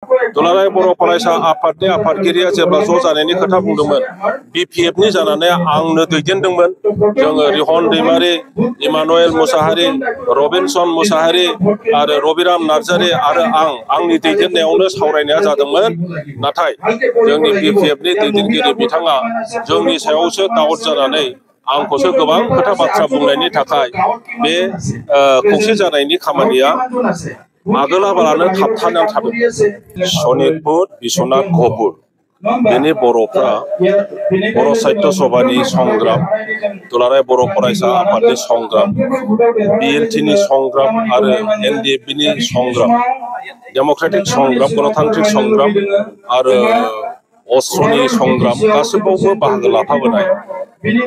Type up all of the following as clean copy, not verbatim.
दुलाराय बर' फरायसा आफादनि आफादगिरिया जेब्ला ज' जानायनि खोथा बुंदोंमोन BPFनि जानानै आंनो दैदेनदोंमोन जोङो रिहन दैमारि इमानुएल मुसाहारि रबिनसन मुसाहारि आरो रबिराम नार्जारि आरो आंनि दैदेननायावनो सावरायनाया जादोंमोन नाथाय जोंनि BPFनि दैदेनगिरि बिथाङा जोंनि सायावसो दाउट जानानै आंखौसो गोबां खोथा बाथ्रा बुंनायनि थाखाय बे खौसे जानायनि खामानिया आगोलाबालानो थाबथानानै थादों सनितपुर बिश्वनाथ घपुर बेनि बर'फ्रा बर' साहित्य सभानि संग्राम दुलाराय बर' फरायसा आफादनि संग्राम BLTनि संग्राम आरो NDFBनि संग्राम डेम'क्रेटिक संग्राम गणतान्त्रिक संग्राम आरो अस्त्रनि संग्राम गासिबावबो बाहागो लाफाबोनाय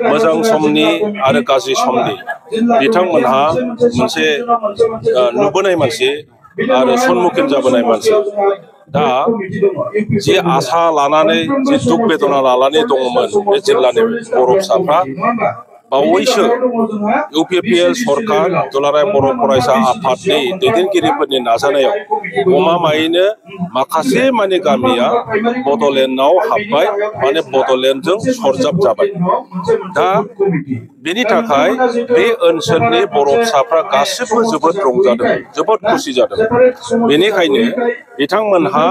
मोजां समनि आरो गाज्रि समनि बिथांमोनहा मोनसे नुबोनाय मानसि आरो सन्मुखीन जाबोनाय मानसि दा जे आसा लानानै जे दुख बेदना लानानै दङमोन बे जिल्लानि बर' फिसाफ्रा बावैसो UPPL सरकार दुलाराय बर' फरायसा आफादनि दैदेनगिरिफोरनि नाजानायाव गमामायैनो माखासे माने गामिया बड'लेण्डआव हाबबाय माने बड'लेण्डजों सरजाब जाबाय दा बेनि थाखाय बे ओनसोलनि बर' फिसाफ्रा गासिबो जोबोद रंजादों जोबोद खुसि जादों बेनिखायनो बिथांमोनहा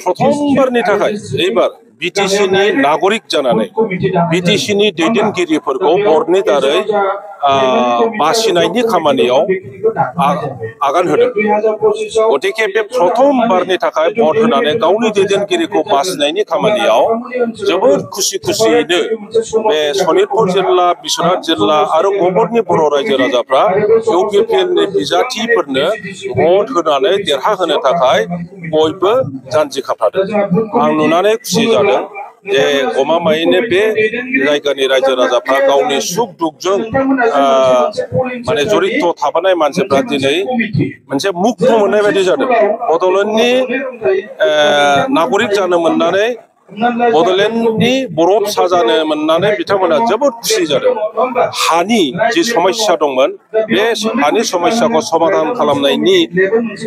प्रथमबारनि थाखाय एबार BTCनि नागरिक जानानै BTCनि दैदेनगिरिफोरखौ बर्डनि दारै बासिनायनि खामानियाव आगान होदों गतिके बे प्रथमबारनि थाखाय भट होनानै गावनि दैदेनगिरिखौ बासिनायनि खामानियाव जोबोद खुसियैनो बे सनितपुर जिल्ला बिश्वनाथ जिल्ला आरो गबरनि बर' रायजो राजाफ्रा UPPLनि बिजाथिफोरनो भट होनानै देरहाहोनो थाखाय बयबो जानजि खाफ्रादों आं नुनानै खुसि जादों जे गमामायैनो बे जायगानि रायजो राजाफ्रा गावनि सुख दुखजों माने जरित थाबोनाय मानसिफ्रा दिनै मोनसे मुक्त मोननाय बायदि जादों बड'लेण्डनि नागरिक जानो मोननानै बड'लेण्डनि बर' फिसा जानो मोननानै बिथांमोना जोबोद खुसि जादों हानि जि समस्या दंमोन बे हानि समस्याखौ समाधान खालामनायनि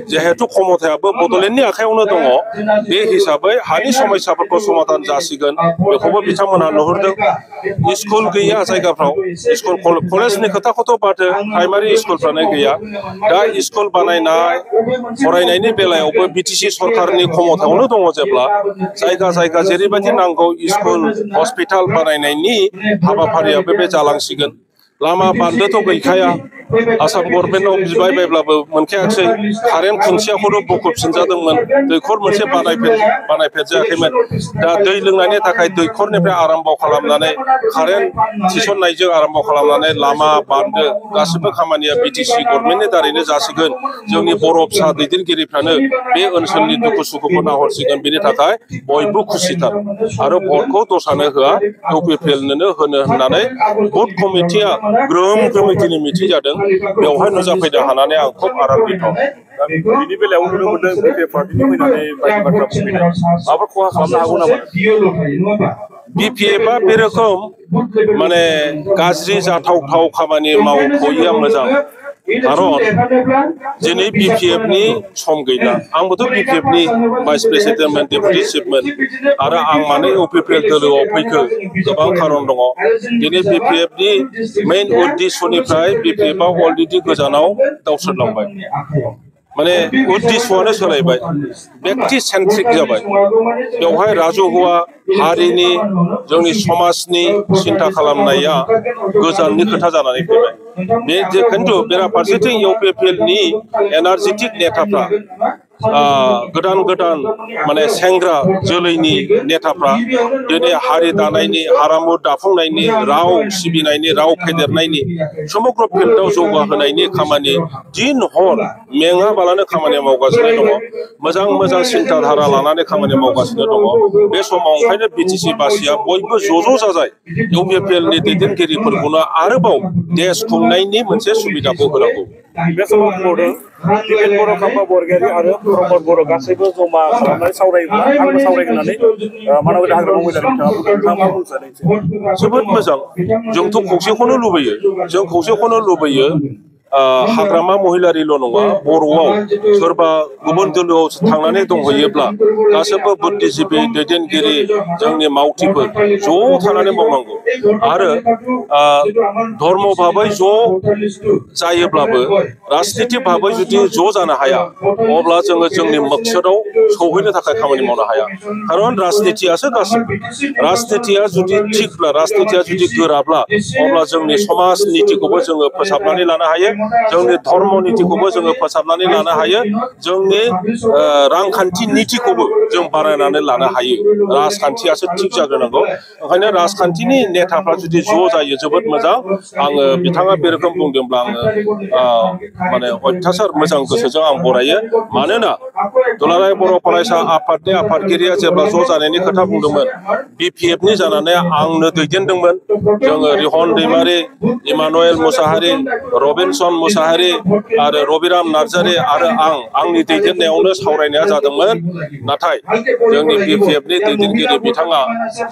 जिहेतु क्षमतायाबो बड'लेण्डनि आखायावनो दङ बे हिसाबै हानि समस्याफोरखौ समाधान जासिगोन बेखौबो बिथांमोना नुहुरदों स्कुल गैया जायगाफ्राव स्कुल कलेजनि खोथाखौथ' बादो प्राइमारि स्कुलफ्रानो गैया दा स्कुल बानायनाय फरायनायनि बेलायावबो BTC सरकारनि क्षमतायावनो दङ जेब्ला जायगा जायगा जेरैबायदि नांगौ स्कुल हस्पिटाल बानायनायनि हाबाफारियाबो बे जालांसिगोन लामा बान्दोथ' गैखाया आसाम गभर्नमेन्टआव बिबाय बायब्लाबो मोनखायाखिसै कारेन्ट खुन्थियाखौनो बख'फिनजादोंमोन दैखर मोनसे बानायफेरजायाखैमोन दा दै लोंनायनि थाखाय दैखरनिफ्राय आराम्भ खालामनानै कारेन्ट थिसननायजों आराम्भ खालामनानै लामा बान्दो गासिबो खामानिया BTC गभर्नमेन्टनि दारैनो जासिगोन जोंनि बर' फिसा दैदेनगिरिफ्रानो बे ओनसोलनि दुखु सुखुखौ नाहरसिगोन बेनि थाखाय बयबो खुसिथार आरो भटखौ दस्रानो होआ UPPLनोनो होनो होननानै भट कमिटिया ग्रोम कमिटिनि मिटिं जादों बेवहाय नुजाफैनो हानानै आं खुब आरान्वित बिनि बेलायाव नुनो मोनदों BPF पार्टिनि फैनानै बायदि बाथ्रा बुंफैनाय माबाफोर खहा खालामनो हागौ नामा BPFआ बे रोखोम माने गाज्रि जाथावथाव खामानि मावथ'यैया मोजां खारन दिनै BPFनि सम गैला आंबोथ' BPFनि भाइस प्रेसिडेन्टमोन डेपुटि चिफमोन आरो आं मानो UPPL दोलोआव फैखो गोबां खारन दङ दिनै BPFनि मेइन उद्देश्यनिफ्राय BPFआ अलरेडि गोजानाव दावसोरलांबाय माने उद्देश्यआनो सोलायबाय व्यक्ति सेन्ट्रिक जाबाय बेवहाय राजहुआ हारिनि जोंनि समाजनि सिन्था खालामनाया गोजाननि खोथा जानानै फैबाय बे खिन्थु बेराफारसेथिं UPPLनि एनार्जेटिक नेताफ्रा गोदान गोदान माने सेंग्रा जोलैनि नेताफ्रा दिनै हारि दानायनि हारिमु दाफुंनायनि राव सिबिनायनि राव फेदेरनायनि समग्र फिल्डआव जौगाहोनायनि खामानि दिन हर मेङाबालानो खामानि मावगासिनो दङ मोजां मोजां सिन्ताधारा लानानै खामानि मावगासिनो दङ बे समाव ओंखायनो BTC बासिया बयबो ज' जाजाय UPPLनि दैदेनगिरिफोरखौनो आरोबाव देश खुंनायनि मोनसे सुबिदाखौ होनांगौ बे समाव बुंबावदों दिपेन बर' खाम्बा बरगयारि आरो प्रमद बर' गासैबो जमा खालामनानै सावरायोब्ला आंबो सावरायगोन होननानै मानबा हाग्रामा महिलारि बिथाङा बुंनो सानो जोबोद मोजां जोंथ' खौसेखौनो लुबैयो जों खौसेखौनो लुबैयो हाग्रामा महिलारिल' नङा बर'आव सोरबा गुबुन दोलोआव थांनानै दंहैयोब्ला गासैबो बुद्धिजिबि दैदेनगिरि जोंनि मावथिफोर ज' थानानै मावनांगौ आरो धर्म भाबै ज' जायोब्लाबो राजनिति भाबै जुदि ज' जानो हाया अब्ला जोङो जोंनि मकसदाव सौहैनो थाखाय खामानि मावनो हाया खारन राजनितियासो गासैबो राजनितिया जुदि थिगब्ला राजनितिया जुदि गोराब्ला अब्ला जोंनि समाज नीतिखौबो जोङो फोसाबनानै लानो हायो जोंनि धर्म नीतिखौबो जोङो फोसाबनानै लानो हायो जोंनि रांखान्थि नीतिखौबो जों बानायनानै लानो हायो राजखान्थियासो थिग जाग्रोनांगौ ओंखायनो राजखान्थिनि नेताफ्रा जुदि ज' जायो जोबोद मोजां आङो बिथाङा बे रोखोम बुंदोंब्ला आङो माने अयथासार मोजां गोसोजों आं बरायो मानोना दुलाराय बर' फरायसा आफादनि आफादगिरिया जेब्ला ज' जानायनि खोथा बुंदोंमोन BPFनि जानानै आंनो दैदेनदोंमोन जोङो रिहन दैमारि इमानुएल मुसाहारि रबिनसन मुसाहारि आरो रबिराम नार्जारि आरो आंनि दैदेननायावनो सावरायनाया जादोंमोन नाथाय जोंनि BPFनि दैदेनगिरि बिथाङा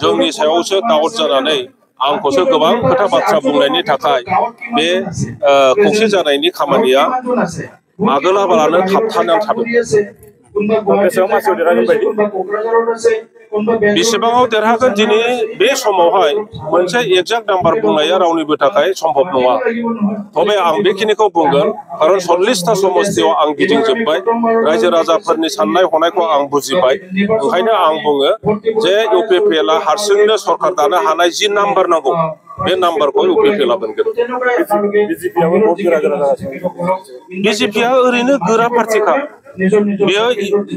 जोंनि सायावसो दाउट जानानै आंखौसो गोबां खोथा बाथ्रा बुंनायनि थाखाय बे खौसे जानायनि खामानिया आगोलाबालानो थाबथानानै थादों बेसेबाङाव देरहागोन दिनै बे समावहाय मोनसे एक्जाक्ट नाम्बार बुंनाया रावनिबो थाखाय सम्भब नङा तबे आं बेखिनिखौ बुंगोन खारन 40टा समस्तियाव आं गिदिंजोबबाय रायजो राजाफोरनि साननाय हनायखौ आं बुजिबाय ओंखायनो आं बुङो जे UPPLआ हारसिंनो सरकार दानो हानाय जि नाम्बार नांगौ बे नाम्बारखौ UPPLआ मोनगोन BJPआ ओरैनो गोरा पार्टिखा बेयो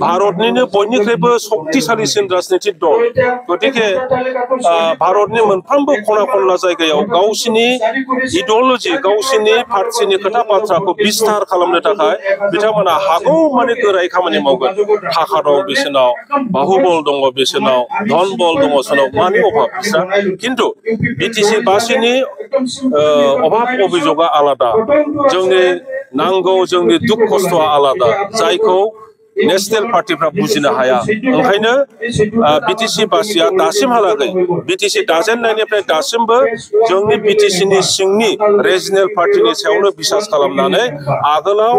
भारतनिनो बयनिख्रुइबो शक्तिशालीसिन राजनीतिक दल गतिके भारतनि मोनफ्रोमबो खना खनला जायगायाव गावसिनि इडिअल'जि गावसिनि पार्टिनि खोथा बाथ्राखौ बिस्तार खालामनो थाखाय बिथांमोना हागौ माने गोरायै खामानि मावगोन थाखा दं बिसोरनाव बाहुबल दङ बिसोरनाव धन बल दङ सोरनाव मानि अभाब बिस्रा खिन्थु BTC बासिनि अभाब अभियोगआ आलादा जोंनि नांगौ जोंनि दुख खस्थ'आ आलादा जायखौ नेशनेल पार्टिफ्रा बुजिनो हाया ओंखायनो BTC बासिया दासिमहालागै BTC दाजेननायनिफ्राय दासिमबो जोंनि BTCनि सिंनि रिजनेल पार्टिनि सायावनो बिसास खालामनानै आगोलाव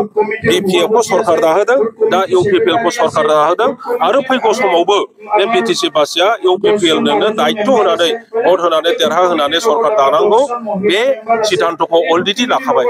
BPFखौ सरकार दाहोदों दा UPPLखौ सरकार दाहोदों आरो फैगौ समावबो बे BTC बासिया UPPLनोनो दायित्व होनानै भट होनानै देरहा होनानै सरकार दानांगौ बे सिद्धान्तखौ अलरेडि लाखाबाय